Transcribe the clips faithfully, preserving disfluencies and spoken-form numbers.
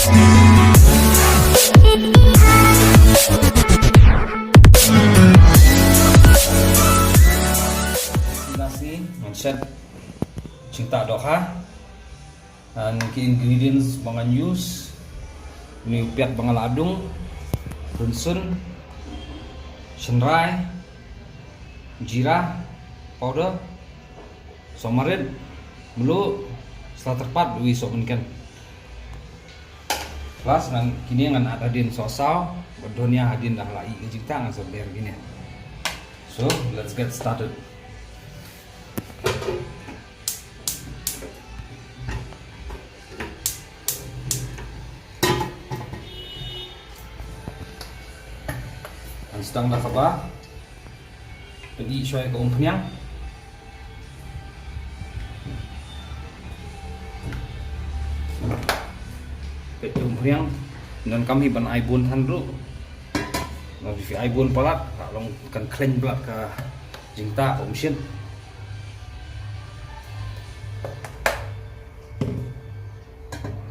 Ngan shet jingtah dohkha. And ki ingredients ba ngan use, une u piat ba nga la dung, rynsun, shynrai, jira powder, sohmarit, mluh, sla tyrpad, wi sohmynken. Plus ngan kine ngan add hadien sohsaw, bad dhonia hadien da la ih ka jingtah ngan sa ber kine. So, let's get started. Ngan sdang da kaba pyni shuwa ïa ka umphniang. Peit ka umphniang. Ngan kam hi ban ai bun than ruh. Ngan phi ai bun palat, ka long kan khlaiñ palat ka jingtah ka umshin.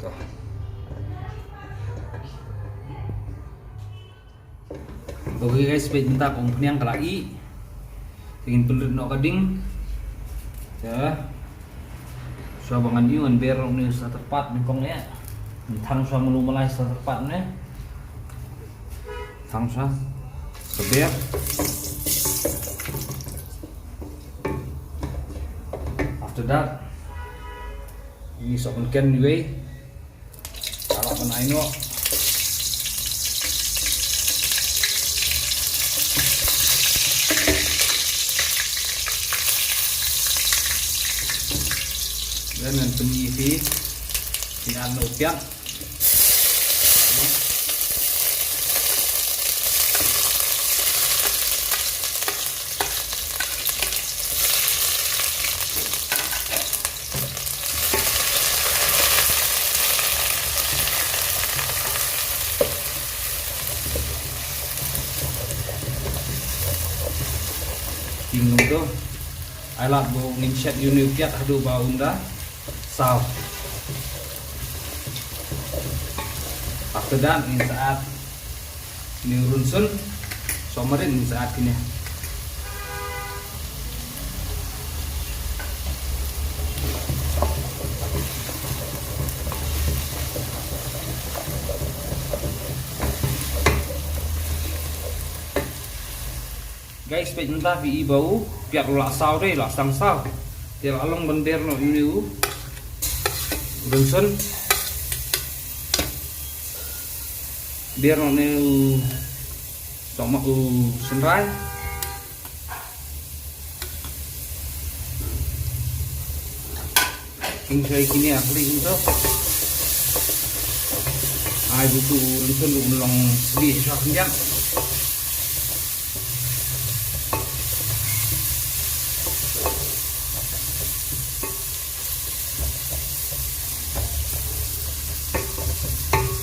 To. Okay guys, peit mynta ka umphniang ka la ih. Te ngin pynlut noh ka ding. Te shuwa ba ngan ïoh ngan ber noh une u sla tyrpad nyngkong ïa. Thang shuwa mluh mlai sla tyrpad ne. Thang shuwa. Sa ber. After that, ïa sohmynken iwei. Ka lah ban ai noh. Then ngan pyni phi, phi add noh u piat. Ïa ngan to. Ai lad ba ngin shet ïa une u piat haduh ba un da saw. After that ngin sa add une u rynsun, sohmarit ngin sa add kine. Guys, peit mynta phi i ba u piat u la saw de, la sdang saw. Te la long ban ber noh une u rynsun. Ber noh une u sohma u shynrai. Ing shuwa ïa kine ha khlieh kumto. Ai butu rynsun ruh un long sbieh shuwa khyndiat.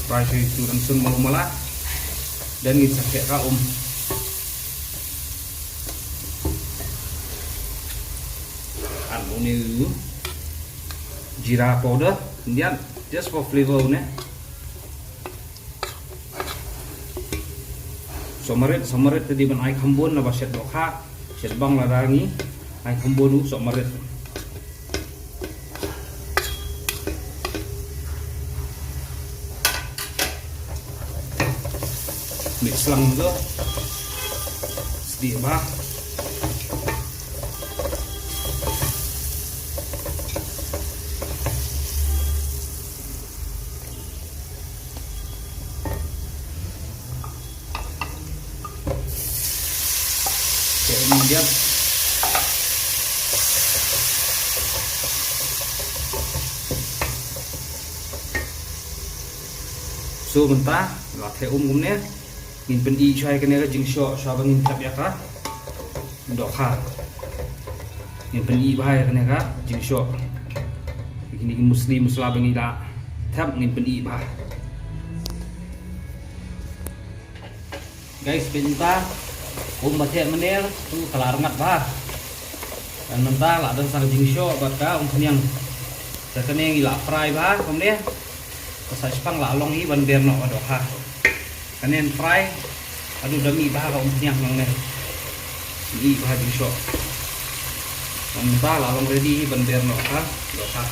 Fry shuwa ïa utu rynsun mala mala. Then ngin sa kheh ka um. Add une u jeera powder khyndiat, just for flavor une. Sohmarit, sohmarit te dei ban ai kham bun naba shet dohkha, shet bang lada ngi ai kham bun u sohmarit. Mix lang to. Sdieh bha. Te um dia. So mynta la theh um kumne. Ngin pyni shuwa ïa kane ka jingshoh shuwa ba ngin thep ïa ka dohkha. Ngin pyni bha ïa kane ka jingshoh. Kine ki musli musla ba ngi la thep ngin pyni bha. Guys, peit mynta um ba theh mynne tu ka la rngat bha. Te mynta la don sa ka jingshoh bad ka umphniang. Te kane ngi la fry bha kumne. Ka sa shiphang la long hi ban ber noh ka dohkha. Kane yn fry haduh da mih bha ka umphniang nangne. Mih bha jingshoh. Mynta la long ready hi ban ber noh ka dohkha.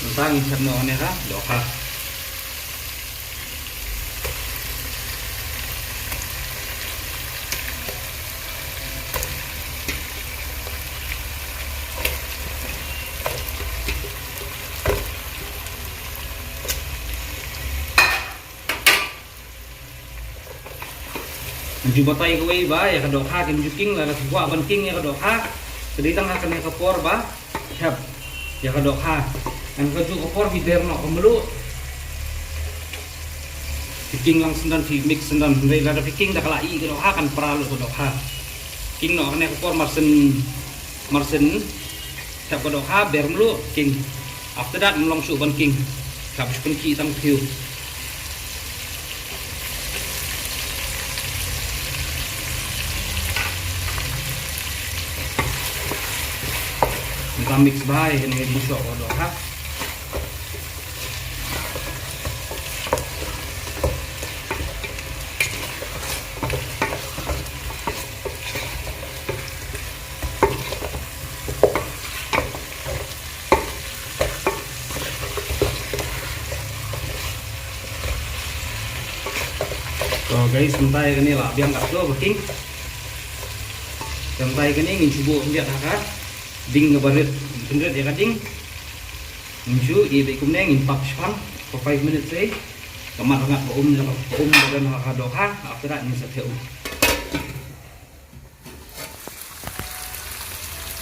Mynta ngin thep noh kane ka dohkha. Ngin ju batai kawei ba ïa ka dohkha kim ju king, lada phi kwah ban king ïa ka dohkha, ka dei tang ha kane ka por ba thep ïa ka dohkha. Ngan kajuh ka por phi der noh ka mluh. Phi king lang syndon, phi mix syndon. Hynrei lada phi king da ka la ih ka dohkha kan pra lut ka dohkha. King noh kane ka por, marsien, marsien thep ka dohkha, ber mluh, king. After that ym long shuh ban king. Hap shu pynkhih tang phew. Mynta mix bha ïa kane ka jingshoh ka dohkha. To guys, mynta ïa kane la biang katto ba king. Mynta ïa kane ngin shu buh khyndiat ha ka ding kaba rit. Pynrit ïa ka ding. Ngin shu ïa beit kumne, ngin pap shiphang for five minutes eh. Ka mat rngat ka um, ka um ba don ha ka dohkha. After that ngin sa theh um.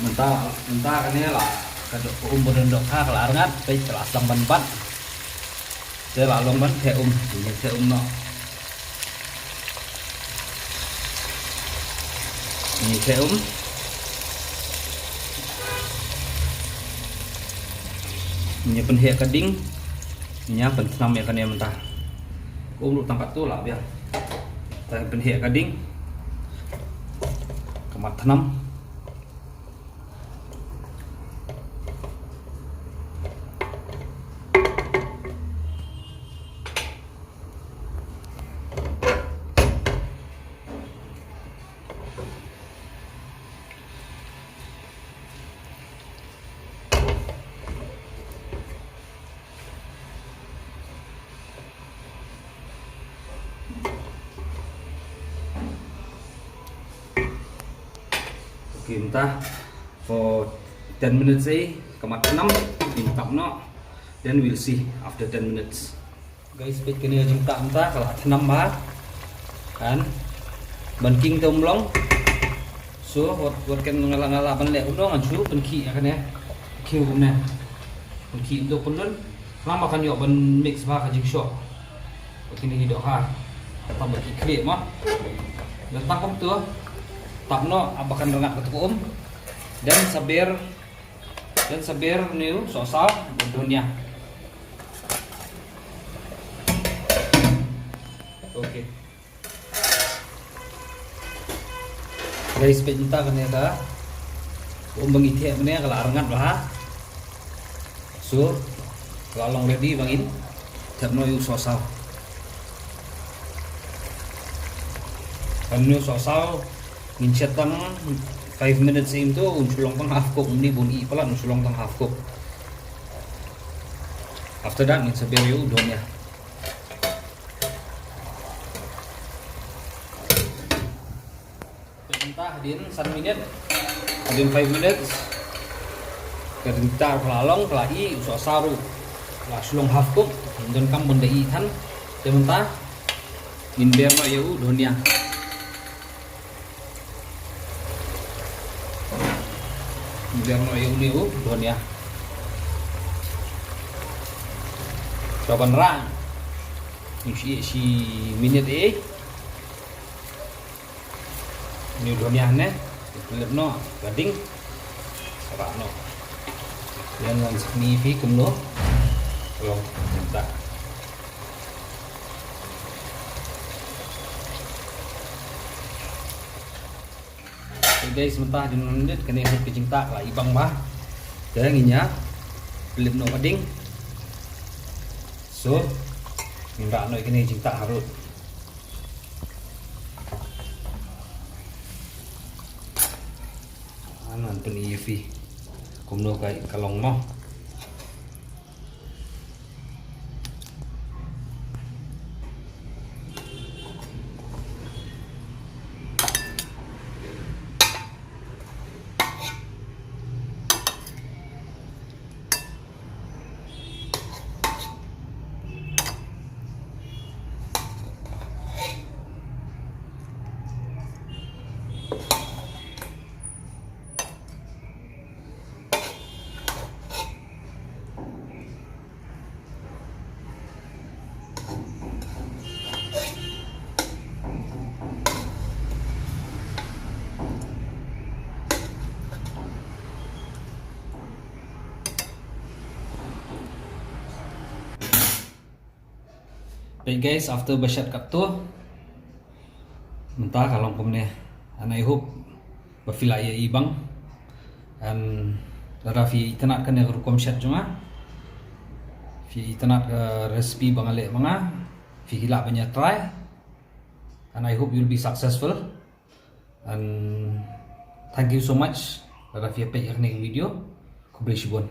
Mynta, mynta kane la ka doh, ka um ba don dohkha ka la rngat, peit ka la sdang ban bat. Te la long ban theh um, ngin theh um noh. Ngin theh um. Ngin pynheh ka ding. Ngin pynthnam ïa kane mynta. Ka um ruh tang katto la biang. Te pynheh ka ding. Ka mat thnam. Okay, mynta for ten minutes eh, ka mat thnam, ngin tap noh, then we'll see after ten minutes. Guys, peit kane ka jingtap mynta ka la thnam bha. Kan ban king te um long. So wat, wat ken nga la, nga la ban leh kumno, ngan shu pynkhih ïa kane. Khiew kumne. Pynkhih to pynlun. Khnang ba kan ïoh ban mix bha ka jingshoh. Wat kine ki dohkha. Tang ba ki khlieh mo. Lada tang kumto, tap noh, ap ba kan rngat kato ka um. Then sa ber Then sa ber une u sohsaw bad u dhania. Okay. Guys, peit mynta kane ka um ba ngi theh mynne ka la rngat bha. So ka la long ready ba ngin thep noh ïa u sohsaw. Une u sohsaw ngin shet tang five minutes, ym to, un shu long tang half cook, ym dei bun ih palat, un shu long tang half cook. After that ngin sa ber ïa u dhania. Mynta hadien san minit, hadien five minutes, ka ding tar ka la long, ka la ih, u sohsaw ruh la shu long half cook, ngim donkam ban da ih than. Te mynta ngin ber noh ïa u dhania. Ngin ber noh ïa une u dhania. Shuwa ban rah, ngin shu ïeh shi minit eh. Une u dhania ne, pynlip noh ka ding, rah noh. Ïa ngan sa khmih phi kumno long mynta. Guys, mynta hadien minit kane hok ka jingtah la i bang bha. Te ngin ïa pynlip noh ka ding. So ngin rah noh ïa kane jingtah harud. Ngan pyni ïa phi kumno ka, ka long mo. Peit guys, after ba shet katto mynta ka long kumne. And I hope ba phi la ïa i bang. And lada phi itynnad kane ka rukom shet jong nga, phi itynnad ka recipe ba nga leh ma nga, phi lah ban ïa try. And I hope you'll be successful. And thank you so much lada phi ïa peit ïa kane ka video. Khublei shibun.